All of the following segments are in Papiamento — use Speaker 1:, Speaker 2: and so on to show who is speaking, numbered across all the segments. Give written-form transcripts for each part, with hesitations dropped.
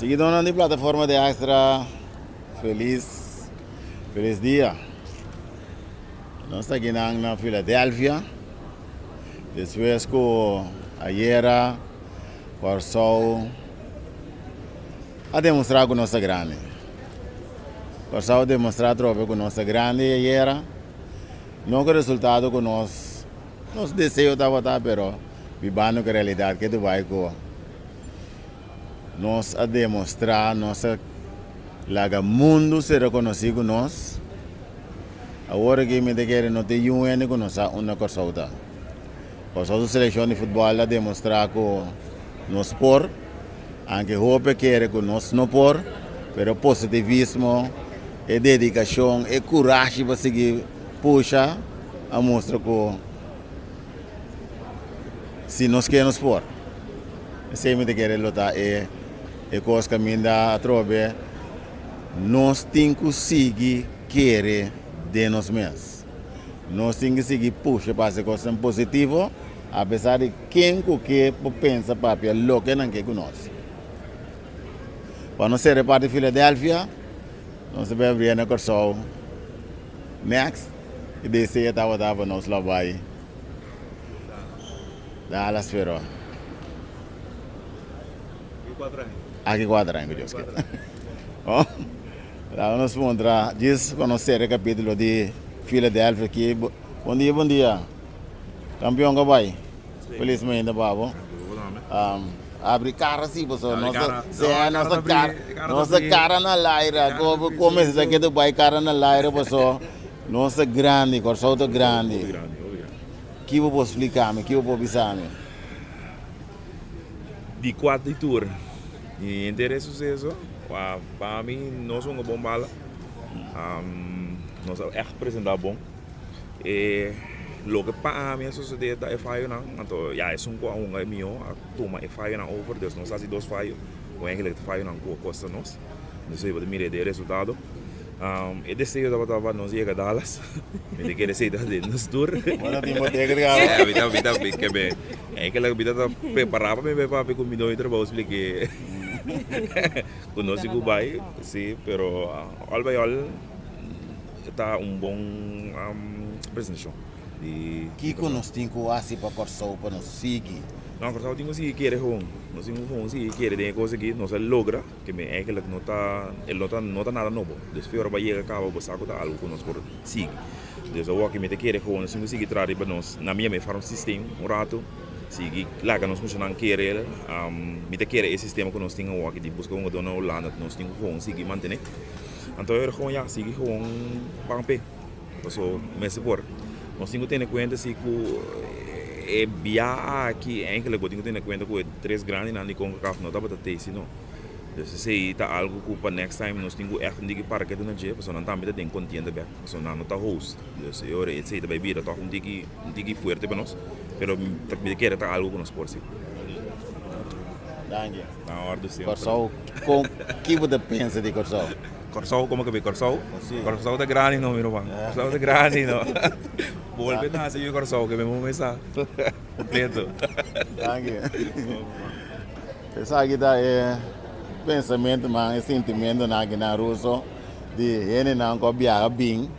Speaker 1: Siguidónan di plataforma di Extra, felis felis dia. Nos ta akinan na Philadelphia despues ku ayera Kòrsou a demostrá ku nos ta grandi. Kòrsou a demostrá atrobe ku nos ta grandi ayera, no ku resultado ku nos nos deseo tabata pero bibando ku e realidat ke ta bai ku Nos a demostrá, nos a laga mundu ser rekonosí ku nos. Awor aki mi ta kere no tin yun hende ku no sa unda Kòrsou ta. Kòrsou su selekshon di futbòl a demostrá ku nos por, anke hopi a kere ku nos no por, pero positivismo, e dedikashon, e kurashi pa sigui pusha a mustra ku Si nos ke nos por. Esei mi ta kere lo ta e e kos kaminda atrobe nos tin ku sigui kere den nos mes. Nos tin ku sigui pusha pa hasi kosnan positivo apesar di ken ku ke por pensa papia loke nan ke ku nos. Pa nos sera e parti Philadelphia nos ta bai abria na Kòrsou next i desea tabata pa nos lo bai. Dallas pero. Aki cuatro aña cu Dios kier. Oh, laga nos puntra djis pa nos cera e capitulo di Philadelphia aki. Bon dia, bon dia. Campeon ka bai? Feliz mainta pa bo. Abri cara si pasobra nos ta sea nos ta cara nos ta cara na laira. Como mester ta keda bai cara na laira pasobra Nos ta grandi, Kòrsou ta grandi.
Speaker 2: Hopi grandi, hopi grandi.
Speaker 1: Ki bo por splika mi? Ki bo por bisa mi?
Speaker 2: Di kua di tur i henter e suseso, pa mi nos hunga bon bala. Nos a ègt presentá bon. E loke pa ami a sosodé ta e fayonan. Anto ya esun ku a hunga e mihó a tuma e fayonan over. Dus nos hasi dos fayo, ku eigenlijk ta fayonan ku a kosta nos. Nos a mira e resultado. E deseo tabata pa nos yega Dallas. Mi ta kere esei ta den nos tur.
Speaker 1: Bo ta tin botega di kaba?
Speaker 2: Mi ta, mi ta, mi kebe. Eigenlijk mi ta prepara pa mi bai papia ku mi doño di trabou splike ku nos di ku bai. Si, pero all by all ta un bon presentashon di.
Speaker 1: Kiko nos tin ku hasi pa Kòrsou pa nos sigui?
Speaker 2: No, Kòrsou tin ku sigui kere gewoon. Nos tin ku gewoon sigui kere den e kos aki. Nos a logra. Ke mi eigenlijk no ta, e no ta, no ta nada nobo. Dus fe ora bo a yega kaba bo sa ku ta algu ku nos por sigui. Dus awor ki mi ta kere gewoon nos tin ku sigui traha riba nos, na mi yama e farm system un ratu, sigui laga nos muchanan kere, mi ta kere e sistema ku nos tin awor aki di buska hungadó na Hulanda, nos tin ku gewoon sigui mantené. Anto e ora gewoon ya, sigui gewoon pan p'e, paso mester por. Nos tin ku tene kuenta si ku e bia aki eigenlijk bo tin ku tene kuenta ku e tres grandinan di Concacaf no tabata tei sino. Dus esei ta algu ku pa next time nos tin ku ègt un tiki para ketu na dje pasobra nan tambe ta den kontienda bèk pasobra nan no ta host. Dus e ora esei ta bai bira tòg un tiki un tiki fuerte pa nos pero mi ta kere ta algu ku nos por si.
Speaker 1: Danki.
Speaker 2: Na òrdu semper.
Speaker 1: Kòrsou kon ki bo ta pensa di Kòrsou?
Speaker 2: Kòrsou komo ke bai Kòrsou? Kòrsou ta grandi no mi ruman. Kòrsou ta grandi no. Bolbe nase yu Kòrsou ke mi momen sa kompleto.
Speaker 1: Danki. Esaki ta e pensamentonan, e sintimentonan aki na Ruso di hendenan ku a biaha bin.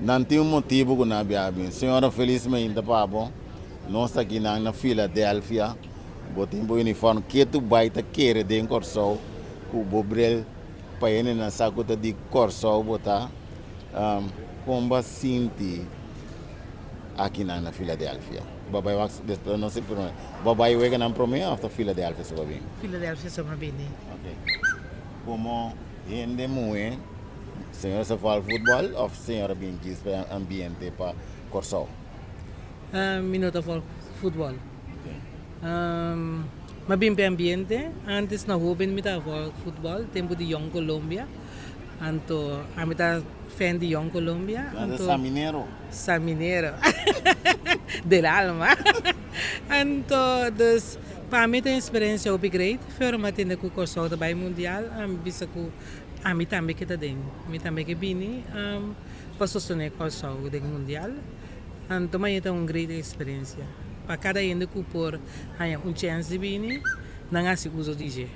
Speaker 1: Nan tin un motibu ku nan a biaha bin. Señora felis mainta pa bo. Nos ta aki nan na Philadelphia. Bo tin bo uniform. Ke tu bai ta kere den Kòrsou ku bo bril pa hendenan sa ku ta di Kòrsou bo ta. Kon bo a sinti aki nan na Philadelphia? Bo a bai wak despues no si prome. Bo a bai wega nan prome of ta Philadelphia so bo a bini?
Speaker 3: Philadelphia so mi a bini.
Speaker 1: Ok. Komo hende muhe, señora sa fal futbol of señora bin djis pa ambiente pa Kòrsou?
Speaker 3: Mi no ta fal futbol. Mi a bin pa e ambiente. Antes na hoben mi ta fal futbol, tempu di Jong Colombia. Anto ami ta fan di Jong Colombia.
Speaker 1: Anto Saminero.
Speaker 3: Saminero del alma. Anto dus pa mi ta un experiencia hopi great. Fero mi a tende cu Corsou ta bay mundial ami bisa cu ami tambe ke ta den. Mi tambe ke bini pa sostene Corsou den mundial. Anto maña ta un great experiencia pa cada hende cu por haya un chance di bini nan haci uso di dje.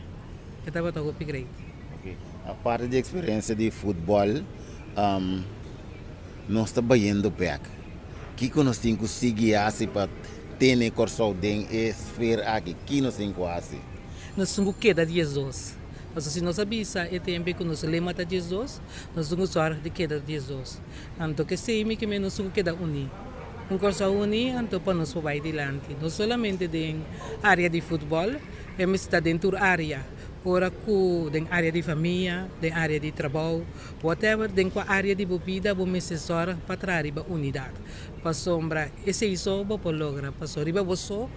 Speaker 3: E tabata hopi great.
Speaker 1: Ok. Aparte di experiencia di futbol, nos ta bayendo bek. Kiko nos tin ku sigui hasi pa tene Kòrsou den e sfer aki? Ki nos tin ku hasi?
Speaker 3: Nos tin ku keda 12. Pasobra si nos a bisa e tempu ku nos lema ta 12, nos tin ku sòrg di keda 12. Anto kesei mi ke men nos tin ku keda uní. Un Kòrsou uní anto pa nos por bai dilanti. No solamente den área di futbòl, e mester ta den tur área. Ora ku den área di famia, den área di trabou, whatever, den kua área di bo bida bo mester sòrg pa traha riba unidat. Pasobra esei so bo por logra, pasobra riba bo so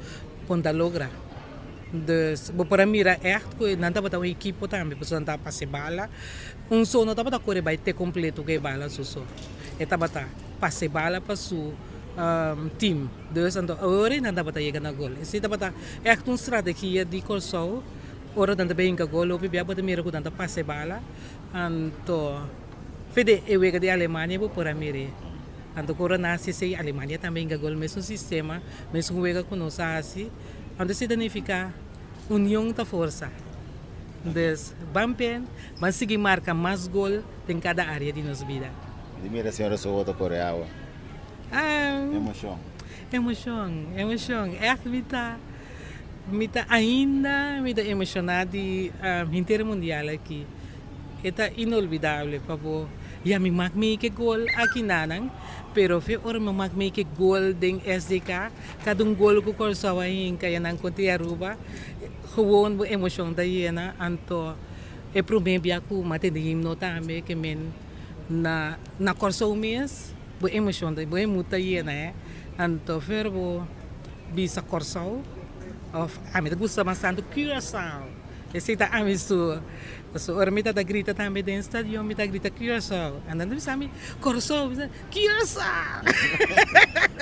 Speaker 3: bo no ta logra. Dus bo por a mira ègt ku nan tabata un ekipo tambe, pasobra nan tabata pasa e bala. Un so no tabata kore bai te kompleto ku e bala su so. E tabata pasa e bala pa su team. Dus anto ora nan tabata yega na gol. Esei tabata ègt un strategia di Kòrsou. Ora nan ta bin hinka gol hopi bia bo ta mira ku nan ta pasa e bala. Anto fede e wega di Alemania bo por a mir'é. Anto ku ora nan hasi esei Alemania tambe hinka gol mesun sistema, mesun wega ku nos a hasi. Anto esei ta nifiká union ta forsa. Dus ban pen, ban sigui marka mas gol den kada área di nos bida.
Speaker 1: Di mira señora su oto kore awa. Emoshon.
Speaker 3: Emoshon, emoshon. Ègt mi ta, mi ta ainda mi ta emoshoná di henter e mundial aki. E ta inolvidable pa bo. Ya mi mak mei ke gol aki nanan, pero fe ora mi mak mei ke gol den SDK, kada un gol ku Kòrsou a hinka ya nan kontra i Aruba, gewoon bo emoshon ta yena. Anto e promé bia ku mi a tende himno tambe ke men na na Kòrsou mes, bo emoshon ta bo emut ta yena eh. Anto fer bo bisa Kòrsou òf ami ta gusta mas tantu Curaçao. Esei ta ami su su ora mi ta ta grita tambe den stadion mi ta grita Curaçao. Anto nan ta bisa mi Kòrsou mi bisa Curaçao.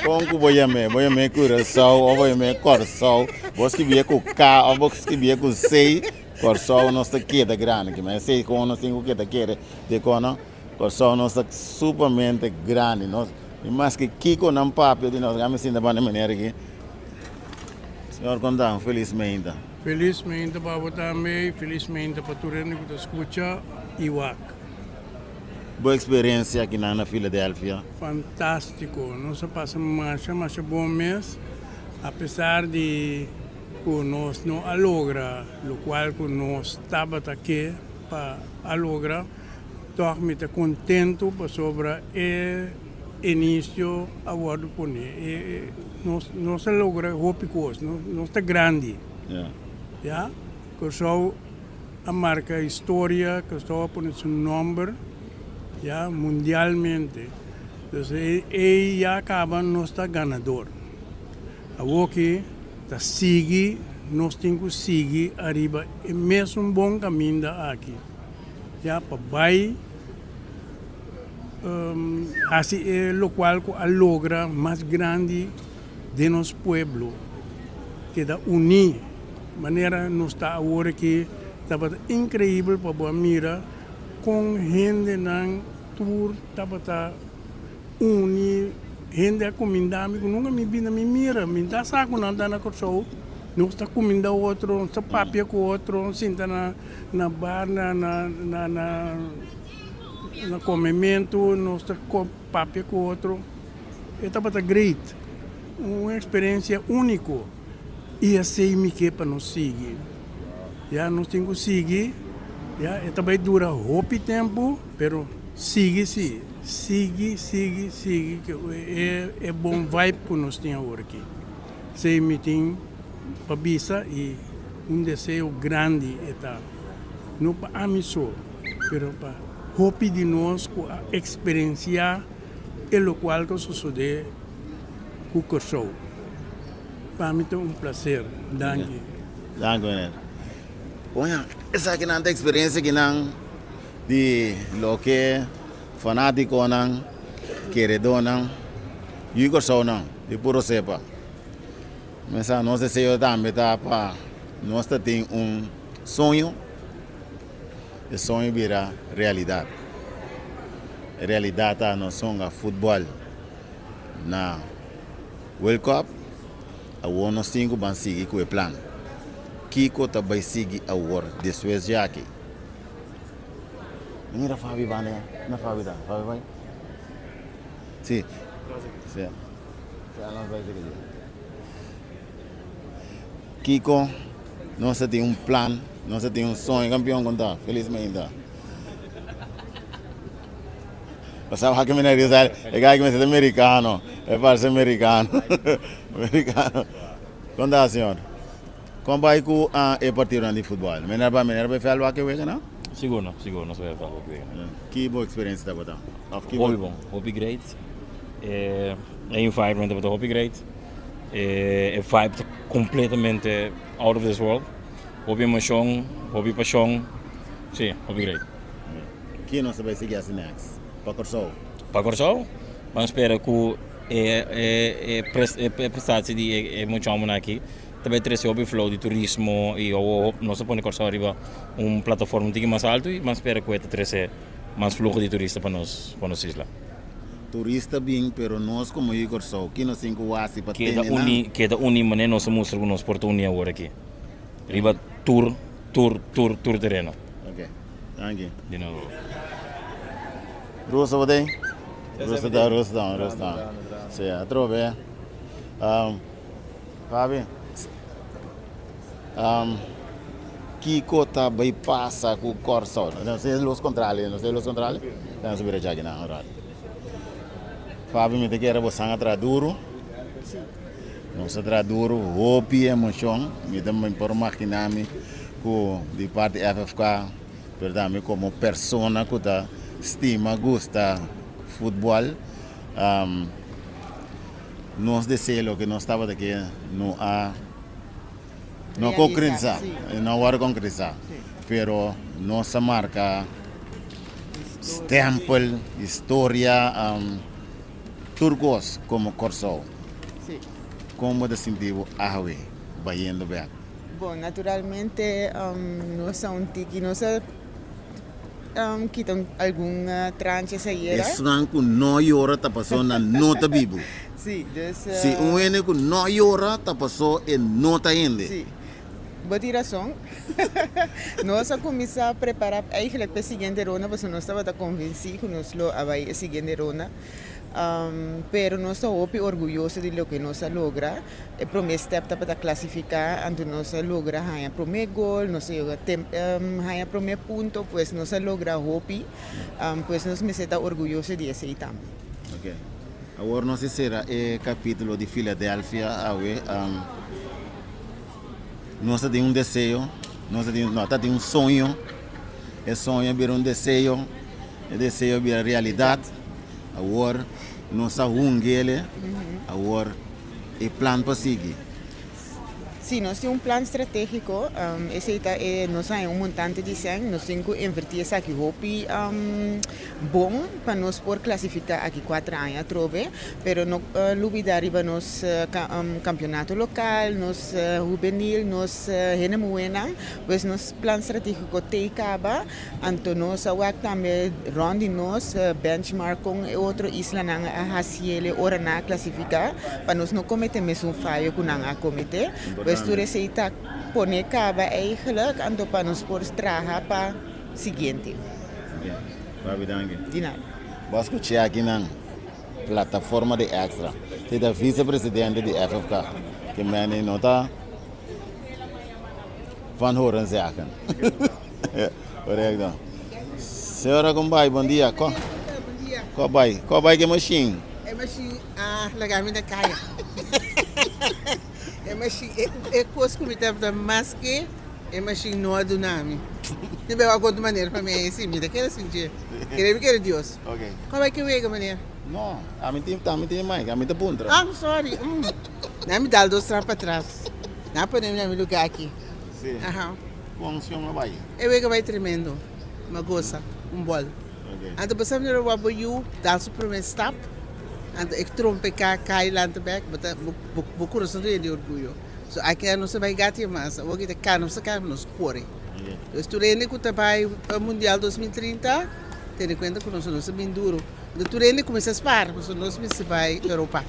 Speaker 1: Kon ku bo yam'é? Bo yam'é Curaçao òf bo yam'é Kòrsou? Bo skibié ku K òf bo skibié ku C? Kòrsou nos ta keda grandi aki. Ma esei kon nos tin ku keda kere dikon no? Kòrsou nos ta supamente grandi. Nos i maske kiko nan papia di nos, mi sinta banda manera aki. Señor konta un felis meinta.
Speaker 4: Felis meinta pa bo tambe i felis meinta pa tur hende ku ta skucha i wak.
Speaker 1: Bo eksperensia akinan na Philadelphia?
Speaker 4: Fantástiko! Nos a pasa masha masha bon mes, apesar di ku nos no a logra lokual ku nos tabata ke pa a logra. Tòg mi ta kontentu pasobra e inisio a wòrdu pone. Nos nos a logra hopi kos, nos ta grandi. Ya, Kòrsou a marka historia, Kòrsou a pone su nòmber, ya, mundialmente. Dus ei ya kaba nos ta ganador. Awoki ta sigui, nos tin ku sigui ariba e mesun bon kaminda aki. Ya pa bai hasi e lokual ku a logra mas grandi den nos pueblo, keda uní manera nos ta awor aki, tabata inkreibel pa bo a mira kon hendenan tur tabata uni, hende a kuminda mi ku nunka mi bini mi mira, mi ta sa ku nan ta na Kòrsou, nos ta kuminda otro, nos ta papia ku otro, nos sinta na na bar, na na na na komementu, nos ta papia ku otro, e tabata great, un eksperensia úniko i esei mi ke pa nos sigui, ya nos tin ku sigui, ya e ta bai dura hopi tempu, pero sigui si. Sigui, sigui, sigui ku e e bon vibe ku nos tin awor aki. Esei mi tin pa bisa i un deseo grandi e ta, no pa ami so, pero pa hopi di nos ku a eksperensiá e lokual ku a sosodé ku Kòrsou. Pa mi ta un plaser. Danki.
Speaker 1: Danki meneer. Oña, esakinan ta eksperensia ki nan. Di loke fanátikonan, keredónan, yu Kòrsounan di puro sepa. Mesa nos deseo tambe ta pa nos ta tin un soño, e soño bira realidat. E realidat ta nos hunga futbòl na World Cup, awor nos tin ku ban sigui ku e plan. Kiko ta bai sigui awor despues dje aki? Mira Fabi banda ya. Na Fabi ta? Fabi bai? Si. Si. Si, nos bai sigui dje. Kiko nos ta tin un plan, nos ta tin un soño. Kampion kon ta? Felis mainta. Bo sa wak mi na risa, e guy ki mester ta merikano, e parse merikano. Merikano. Kon ta señor? Kon bai ku e partidonan di futbòl? Meneer bai, meneer bai vèld wak e wega nan?
Speaker 5: Sigur no, sigur nos bai vèld wak e wega nan.
Speaker 1: Ki bo eksperensia tabata? Òf ki bo.
Speaker 5: Hopi bon, hopi great. E environment tabata hopi great. E vibe ta completamente out of this world. Hopi emocion, hopi pasion. Si, hopi great.
Speaker 1: Ki nos ta bai sigui hasi next pa Kòrsou?
Speaker 5: Pa Kòrsou? Ban spera ku e prestatie di e muchanan aki ta bai trese hopi flow di turismo i nos ta pone Kòrsou riba un plataforma un tiki mas altu i ban spera ku e ta trese mas fluho di turista pa nos isla.
Speaker 1: Turista bin pero nos komo yu Kòrsou ki nos tin ku wasi pa tene nan?
Speaker 5: Keda uni manera nos a mustra ku nos por ta uni awor aki riba tur tur tur tur tereno.
Speaker 1: Ok, danki.
Speaker 5: Di nobo.
Speaker 1: Ruso bo tin? Ruso ta, ruso ta, ruso ta. Si, atrobe. Fabi, kiko ta bai pasa ku Kòrsou? No sé los kontrali, no sé los kontrali. Nan su bira djaki nan un rato. Fabi, mi ta kere bo san a traha duru. Nos a traha duru, hopi emoshon. Mi ta por magina mi ku di parti FFK, pero tambe komo persona ku ta stima, gusta futbòl. Nos deseo loke nos tabata ke no a no konkretisa, no a wòrdu konkretisá, pero nos a marka stèmpel, historia, tur kos komo Kòrsou. Kon bo ta sinti bo awe bayendo bèk?
Speaker 6: Bon, naturalmente nos a un tiki, nos a kita algun tranches ayera.
Speaker 1: Esnan ku no yora ta pasó nan no ta bibu.
Speaker 6: Sí, dus.
Speaker 1: Si un hende ku no yora ta pasó e no ta hende.
Speaker 6: Sí, bo tin rason. Nos a kuminsá prepará eigenlijk pa e siguiente ronda pasobra nos tabata konvensí ku nos lo a bai e siguiente ronda. Pero nos ta hopi orguyoso di loke nos a logra. E prome step tabata clasifica, anto nos a logra haña prome gol, nos a yoga haña prome punto, pues nos a logra hopi, pues nos mester ta orguyoso di esey tambe.
Speaker 1: Ok. Awor nos a cera e capitulo di Philadelphia awe. Nos ta tin un deseo, nos ta tin, no, ta tin un soño, e soño a bira un deseo, e deseo a bira realidad. Awor nos a hungele, awor e plan pa sigui.
Speaker 6: Sí, nos tin un plan stratégico, esei ta e nos haña un montante di sèn, nos tin ku invertí esaki hopi bon pa nos por klasifiká aki kuater aña atrobe, pero no lubidá riba nos kampionato lokal, nos hubenil, nos hende muhénan, pues nos plan stratégico t'ei kaba. Anto nos a wak tambe rond di nos benchmark kon e otro islanan a hasiel e ora nan a klasifiká pa nos no kometé mesun fayo ku nan a kometé. Pues tur esei ta pone kaba eigenlijk anto pa nos por traha pa siguiente.
Speaker 1: Oke, Babi danki.
Speaker 6: Di nada.
Speaker 1: Bo a skuch'é aki nan plataforma di Extra. Ti ta vicepresidente di FFK. Ke meni no ta van horen zeggen. Correcto. Señora con bai, bon dia. Ko, ko bai? Ko bai ke machine?
Speaker 7: E machine a laga mi na kaya. E machine, e, e kos ku mi tabata mas ke, e machine no a duna mi. Mi beba konta manera pa mi a esi, mi ta kere sinti. Kere mi kere Dios.
Speaker 1: Okay.
Speaker 7: Ko bai ke wega, meneer?
Speaker 1: No, ami tin, ami tin mic, ami ta puntra.
Speaker 7: Ah, sorry. Mm. Na mi dal dos trap patras. Na pone mi na mi lugar aki.
Speaker 1: Sí.
Speaker 7: Aha.
Speaker 1: Kon sion a bai?
Speaker 7: E wega bai tremendo. M'a gosa un bol.
Speaker 1: Okay.
Speaker 7: Anto bo sa manera wak bo yu dal su prome stap, anto e trompeká kai lanta bek, bo ta bo bo kurason ta yen di orguyo. So aki nos a bai gatia mas, awor ki ta kana nos ta kana nos kore.
Speaker 1: Okay.
Speaker 7: Dus tur hende ku ta bai pa mundial 2030 tene kuenta ku nos, nos a bin duru. Anto tur hende kuminsá spar pasobra nos mester bai Europa.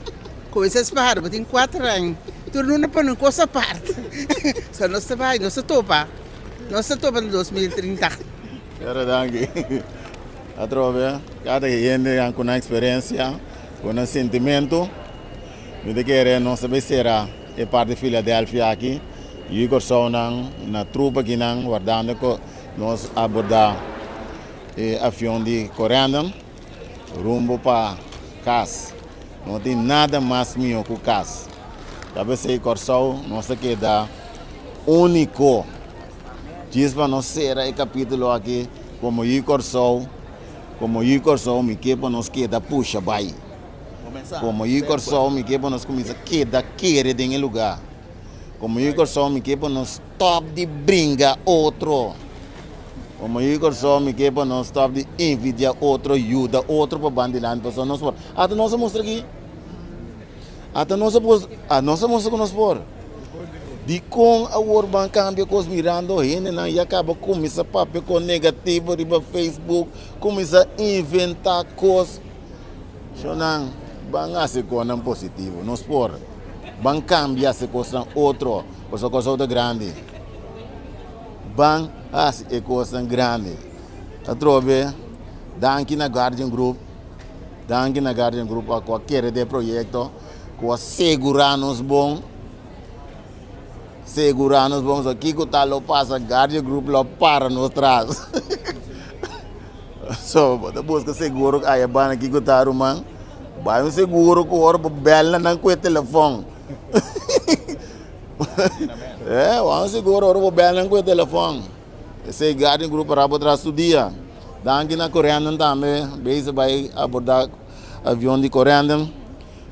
Speaker 7: Kuminsá spar, bo tin kuater aña. Tur luna pone un kos apart. So nos ta bai, nos ta topa. Nos ta topa na 2030.
Speaker 1: Pero danki. Atrobe, kada hende ku nan eksperensia, ku nan sentimentu. Mi ta kere nos ta bai sera e parti Philadelphia aki. Yu Kòrsounan na trupa akinan wardando ku nos aborda e avion di Corendon rumbo pa kas. No tin nada mas mihó ku kas. Ta p'esei Kòrsou nos ta keda úniko. Djis pa nos sera e kapítulo aki komo yu Kòrsou, komo yu Kòrsou mi ke pa nos keda pusha bai. Komo yu Kòrsou mi ke pa nos kuminsá keda kere den e lugá. Komo yu Kòrsou mi ke pa nos stòp di bringa otro. Komo yu Kòrsou mi ke pa nos stòp di envidiá otro, yuda otro pa ban dilanti pasobra nos por. Ata nos a mustra aki. Ata nos a a nos a mustra ku nos por. Dikon awor ban kambia kos mirando hendenan ya kaba kuminsá papia kos negativo riba Facebook, kuminsá inventá kos. Shonnan, ban hasi kosnan positivo. Nos por. Ban kambia hasi kosnan otro, pasobra Kòrsou ta grandi. Ban hasi e kosnan grandi. Atrobe, danki na Guardian Group, danki na Guardian Group pa ku a kere den e proyekto, ku a segurá nos bon, segurá nos bon. So kiko ta lo pasa, Guardian Group lo para nos tras. So bo ta buska seguro aya banda kiko ta ruman, bai un seguro ku ora bo bel na nan ku e telefòn. Eh, bai un seguro ora bo bel nan ku e telefòn. Esei Guardian Group para bo tras tur dia. Danki na Corendon tambe, bezig bai aborda avion di Corendon.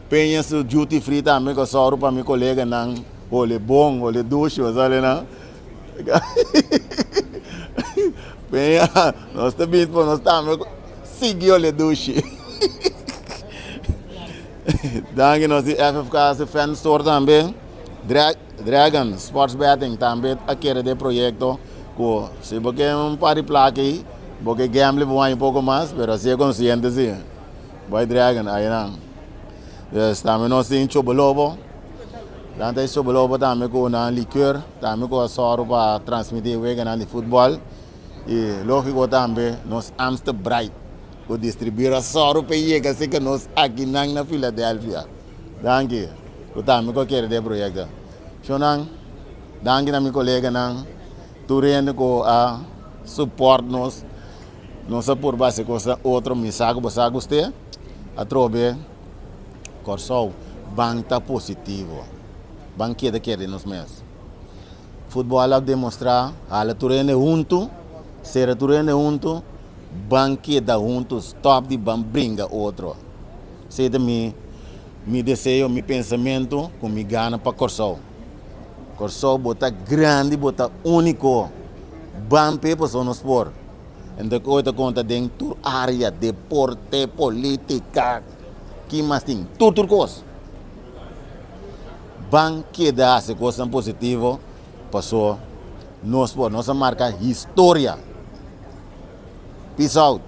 Speaker 1: Peña su duty free tambe ku a sòru pa mi koleganan hole bon, hole dushi, bo sa nan. Peña, nos ta bin pa nos tambe sigui hole dushi. Danki nos di FFK su fan store tambe. Dragon Sports Betting tambe a kere den proyecto cu si bo ke un par di placa ayi, bo ke gamble bo haña un poco mas, pero así e consciente si. Bay Dragon, ayinan. Dus tambe nos tin Chobolobo. Nan ta e Chobolobo tambe cu nan liqueur, tambe cu a sòru pa transmiti e weganan di futbol. Y logico tambe nos Amstel Bright cu distribuir a sòru pa e yega cerca nos akinan na Philadelphia. Danki ku tambe ku a kere den e proyekto. Shonnan, danki na mi koleganan, tur hende ku a support nos. Nos a purba hasi kosnan otro, mi sa ku bo sa gust'é. Atrobe Kòrsou ban ta positivo, ban keda kere den nos mes. Futbòl a demostrá hala tur hende huntu, sera tur hende huntu, ban keda huntu, stòp di ban bringa otro. Esei ta mi mi deseo, mi pensamentu ku mi gana pa Kòrsou. Kòrsou bo ta grandi, bo ta úniko. Ban p'e pasobra nos por. Enton ku ta konta den tur área, deporte, polítika, ki mas tin? Tur tur kos. Ban keda hasi kosnan positivo paso nos por. Nos a marka historia. Peace out.